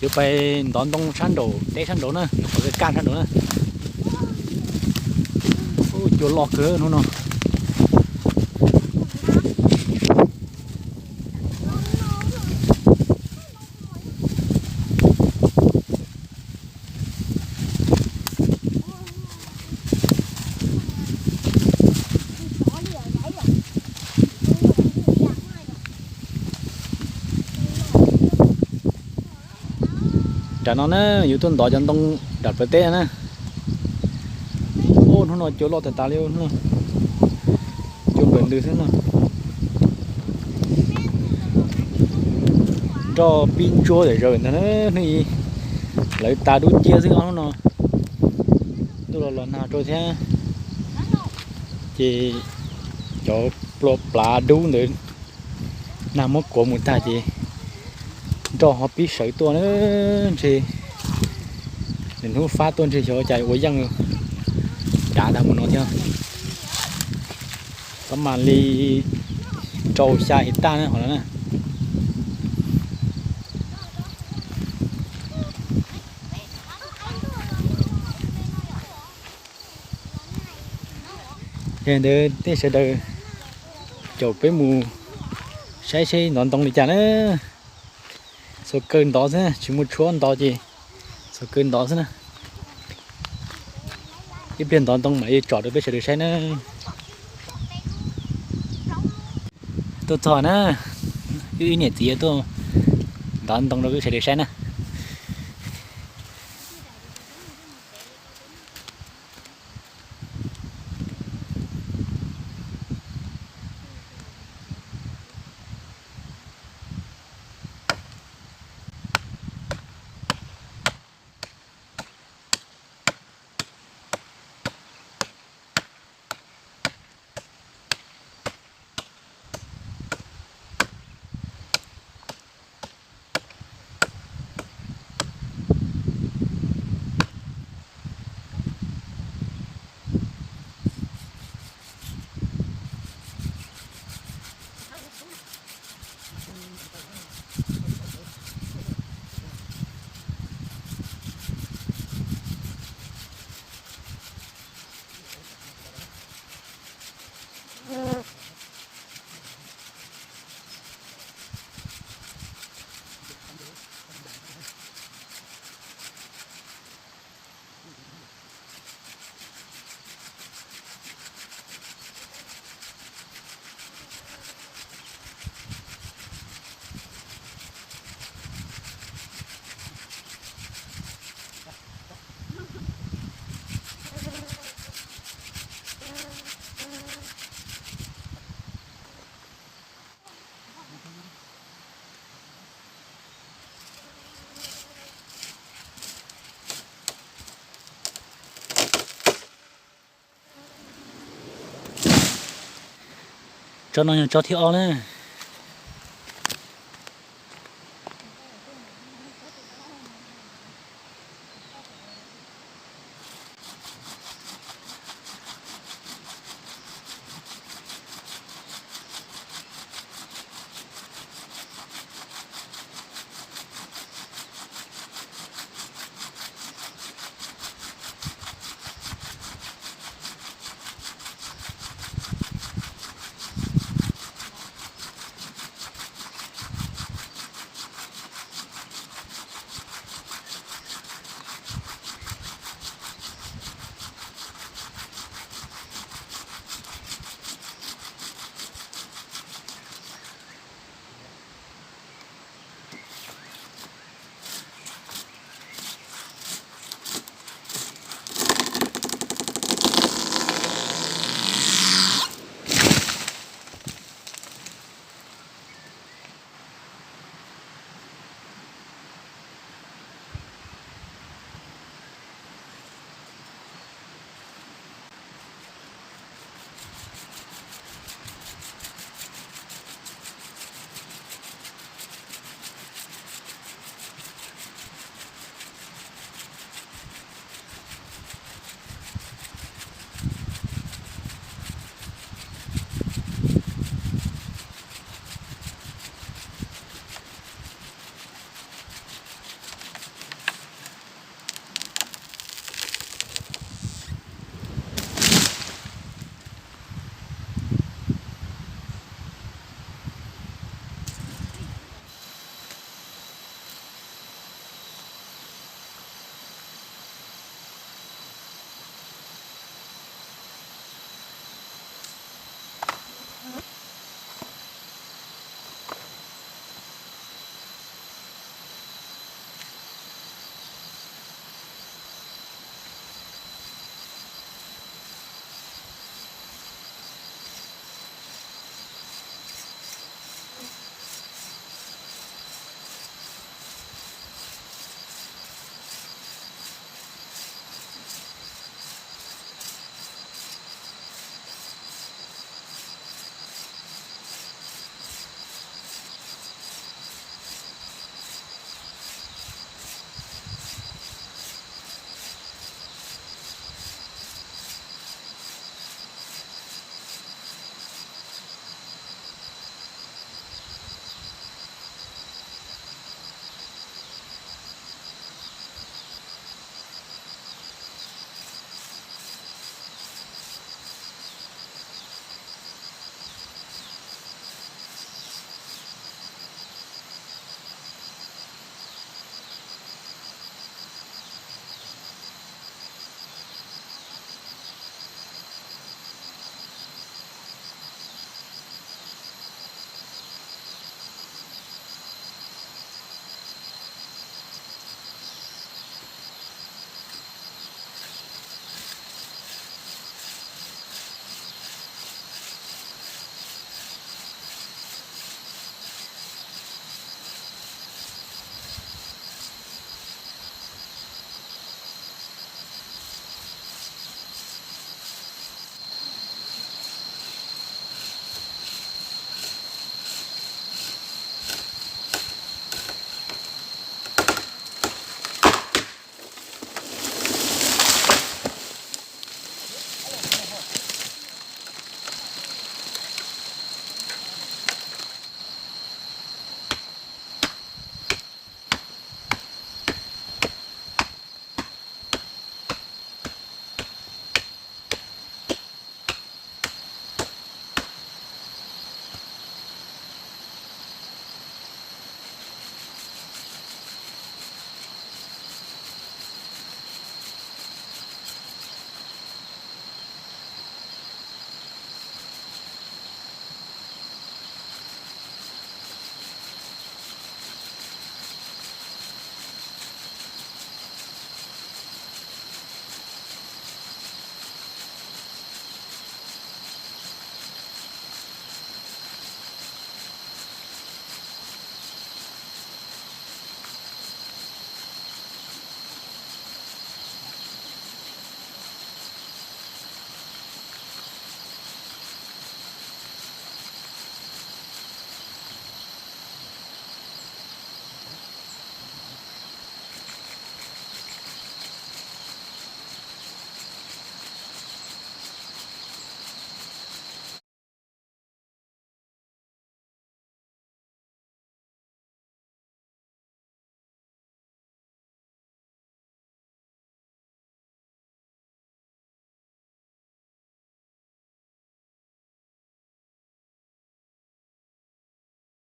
Yuav pais ntov ntoo sab nraum teb sab nraud na, qhov kaj sab nraud na. Ub, cua loj kawg hnub no. Nram no na, yus tuaj ntov cov ntoo nram plawv teb na. Ub, hnub no cua loj tas tas li, cua nplawm ntws xwb no. Nroj pib ntsuab zam zaws ntag na, hnub i lawv tas dub nciab xwb ob hnub no. Ntuj los los nag rau thiab, ces cov plua plav dub ntawd nag muab kuav mus tag ces nroj ho pib sawv tuaj na, ntshe nws hnub fab tuaj ntshe xyov cas ua yeej dav ntag mus no thiab. Tab mam li rau xya his taj na qhov no na. Yog li ntawd nej sawv daws caum peb mus saib seb ntov ntoo li cas na. Txhua kaw ntov xwb, tsis muaj tshuab ntov ces txhua kaw ntov xwb na. Ib pliag ntov ntoo mam li tsom rau peb sawv daws saib na. Tuaj txog na, wb ib niam txiv tuaj ntov ntoo rau peb sawv daws saib na. Tsob no yog tsob thib ob na.